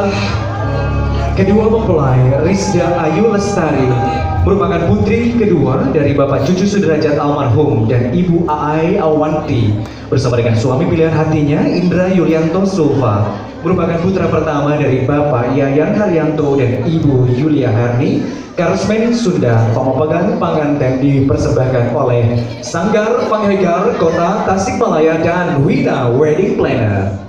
Inilah kedua mempelai Rizda Ayu Lestari, merupakan putri kedua dari Bapak Cucu Sudrajat almarhum dan Ibu Aai Awanti, bersama dengan suami pilihan hatinya Indra Yulianto Sulfa, merupakan putra pertama dari Bapak Yayan Haryanto dan Ibu Yulia Herni. Karismen Sunda Pamapegan Panganten dipersembahkan oleh Sanggar Panghegar Kota Tasikmalaya dan Wina Wedding Planner.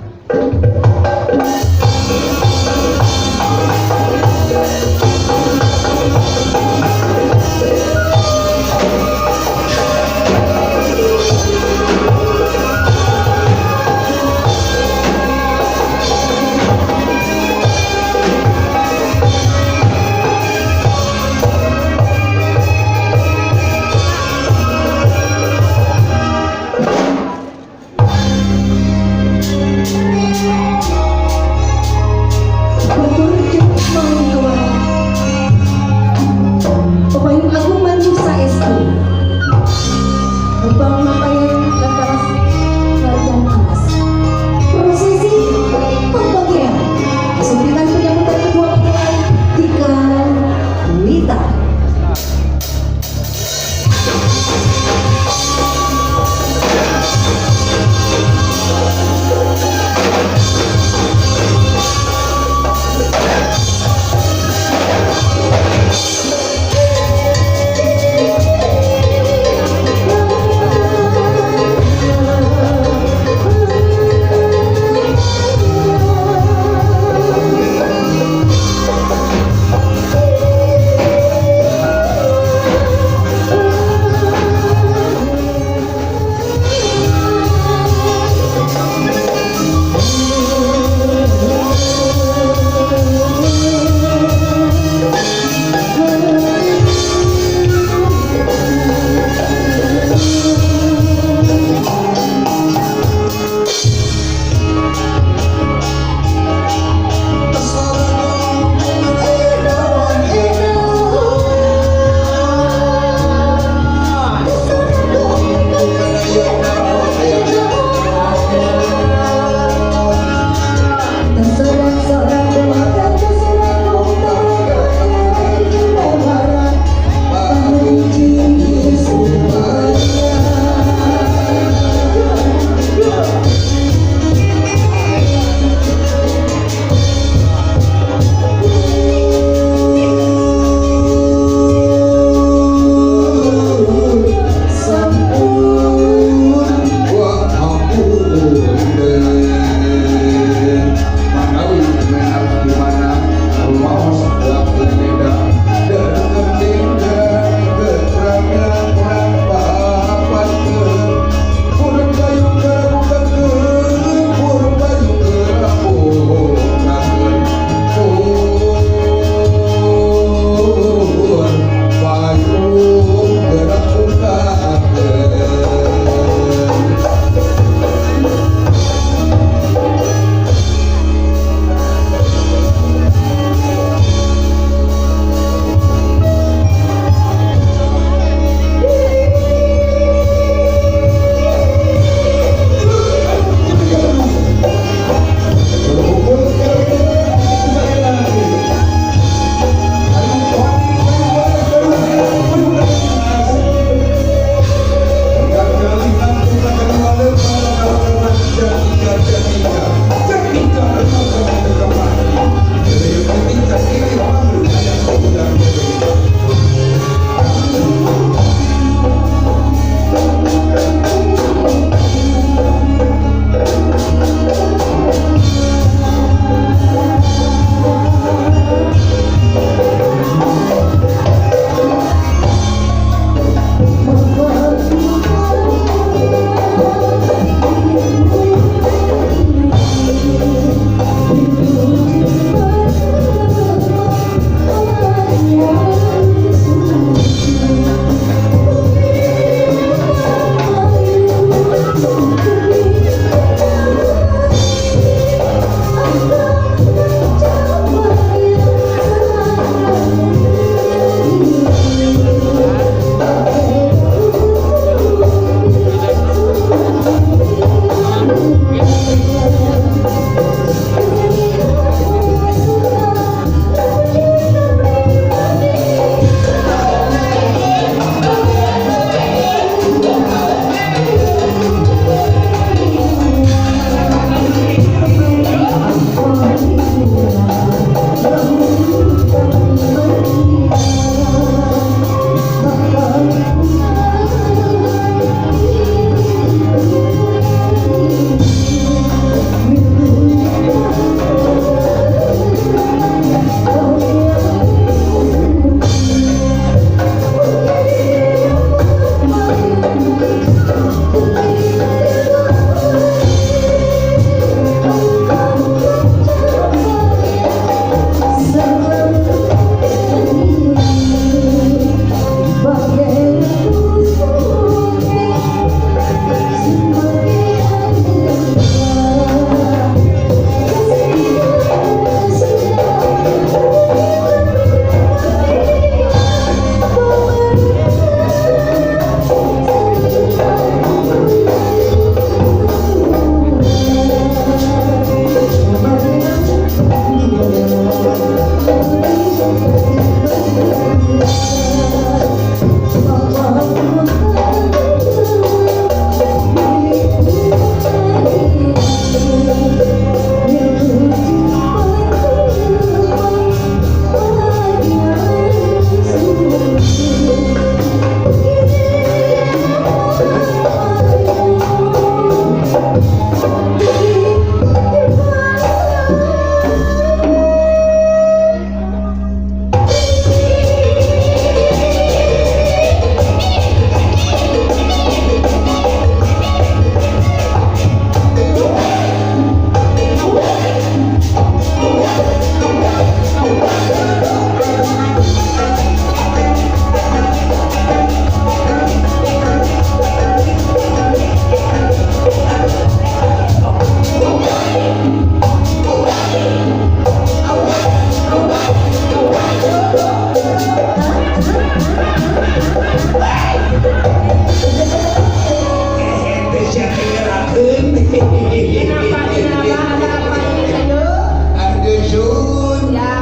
Teh sia teh ngerakeun. Kenapa, kenapa, ada apa ini, Sayur? Aduh, Sun. Ya.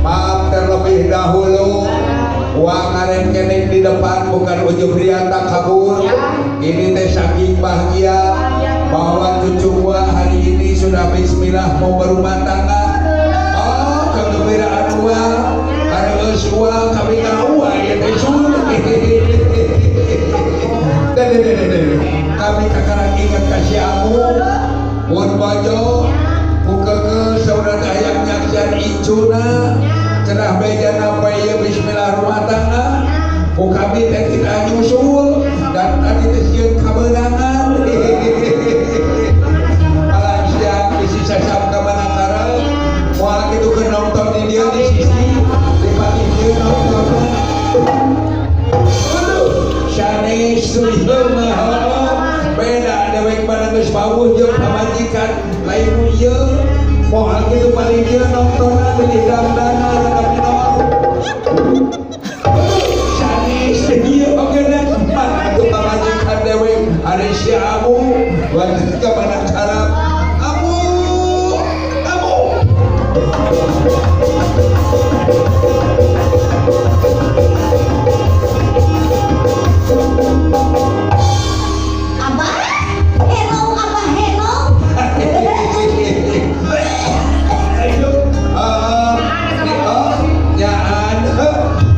Maaf terlebih dahulu. Uang karen keneng di depan bukan ujung riata kabur. Ya. Ini teh saking bahagia Bahagia. Bahwa cucu gua hari ini sudah bismillah mau berumah tangga. Oh, kegembiraan gua karena geus gua kami uang ya teh, Sun. Deh, deh, deh, deh, deh. Kami kakarang ingat kasih amu mun bojo buka ke saudara hayang nyaksian incuna cenah bejana poe ieu bismillah rumah tangga ku kami teh kita nyusul dan tadi teh sieun kabeunangan. Malah siang bisi sasam ka mana karep moal kitu keur nonton di dieu di sisi di pagi dieu nonton. Aduh, sanes ieu mah beda dewek mana geus bawuh jeung pamajikan lain nu ieu moal kitu paling dieu nontonna beli dangdana rada minor. Sanes ieu oge na mah atuh pamajikan dewek ari si amu waktu ka mana karep amu amu. Abah, hello, Abah, hello. Ah, oh, nyaan.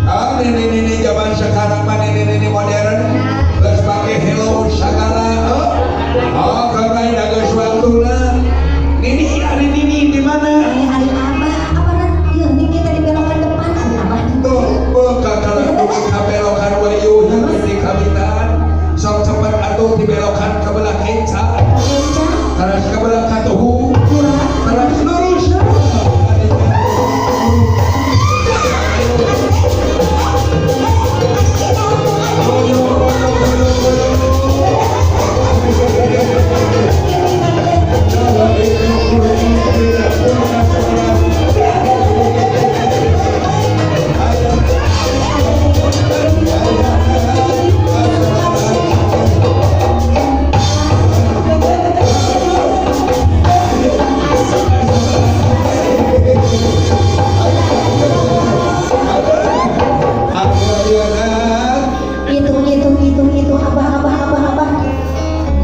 Ah, nini nini zaman sekarang mah nini nini modern. Geus pake hello segala. Oh, oh, karena geus waktuna. Nini, ari nini di mana? Eh, ari Abah, apa ieu nini tadi belokan depan ari Abah. Tuh, beuka kalau dugi ka belokan wayuh di kawitan. Sok cepet atuh di belokan ke belah kenca. Kenca, Teras ke belah katuhu. Teras lurus. Akhirnya, Hitung, hitung, hitung, hitung, Abah, Abah, Abah, Abah.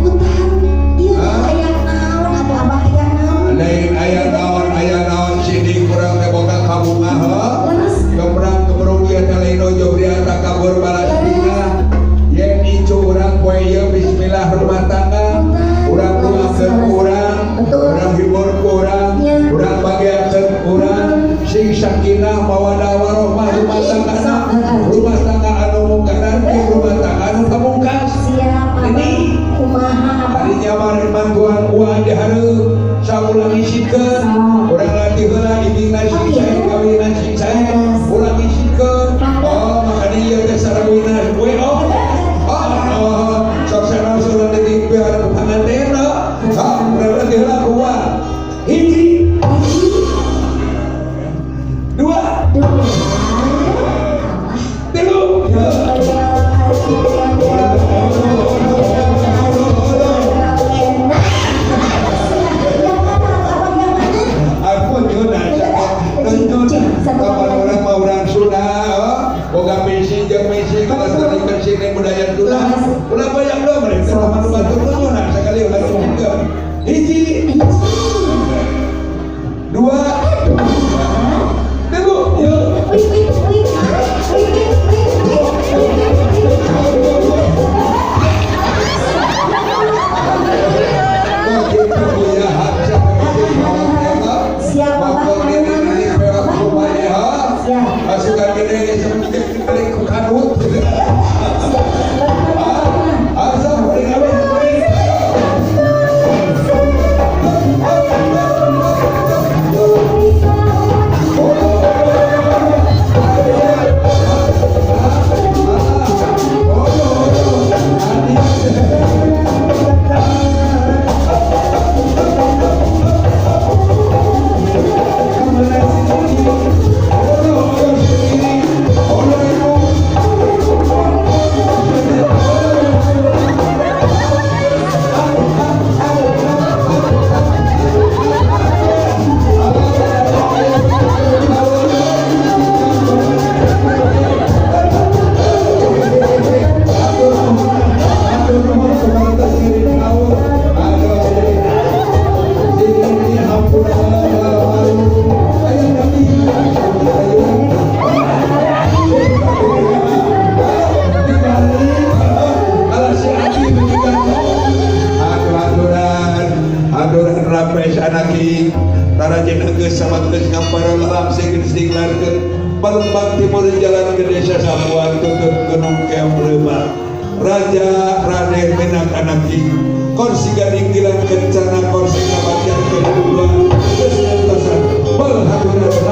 Punten, ieu Hah? aya naon atuh, Abah, aya naon? Lain aya naon sidik kurang teh boga kabunga heuh. Leres. Gembrang gemerung ieu teh lain ojo briata kabur balas bingah. Yen incu urang poe ieu bismillah rumah tangga, urang doakeun ku urang, urang hibur ku urang, urang bagiakeun ku urang, sing sakinah mawadah warohmah rumah tangga, rumah tangga anu mungkaran jeung rumah tangga anu pamungkas. Siap, Abah. Ini. Kumaha, Abah? Tadinya mah mantuan uang di hareup saulang isikeun urang latih heula ibingna sing sae kawinna sing sae urang isikeun. Oh, makanya ieu teh sarawina we. Oh oh oh, sok sanaos urang detik biar panganten. Oh, urang latih heula ku uang hiji, Hiji, dua, dua, Pasukan gede ge seperti ku kadut. Asa bari gawe. Palembang Timur jalan ke desa Sapuan tutup Gunung Keong Leumak Raja Raden Menak Anaki Korsi Gading Gilang Kencana Korsi Kabaktian kedua geus ngantosan.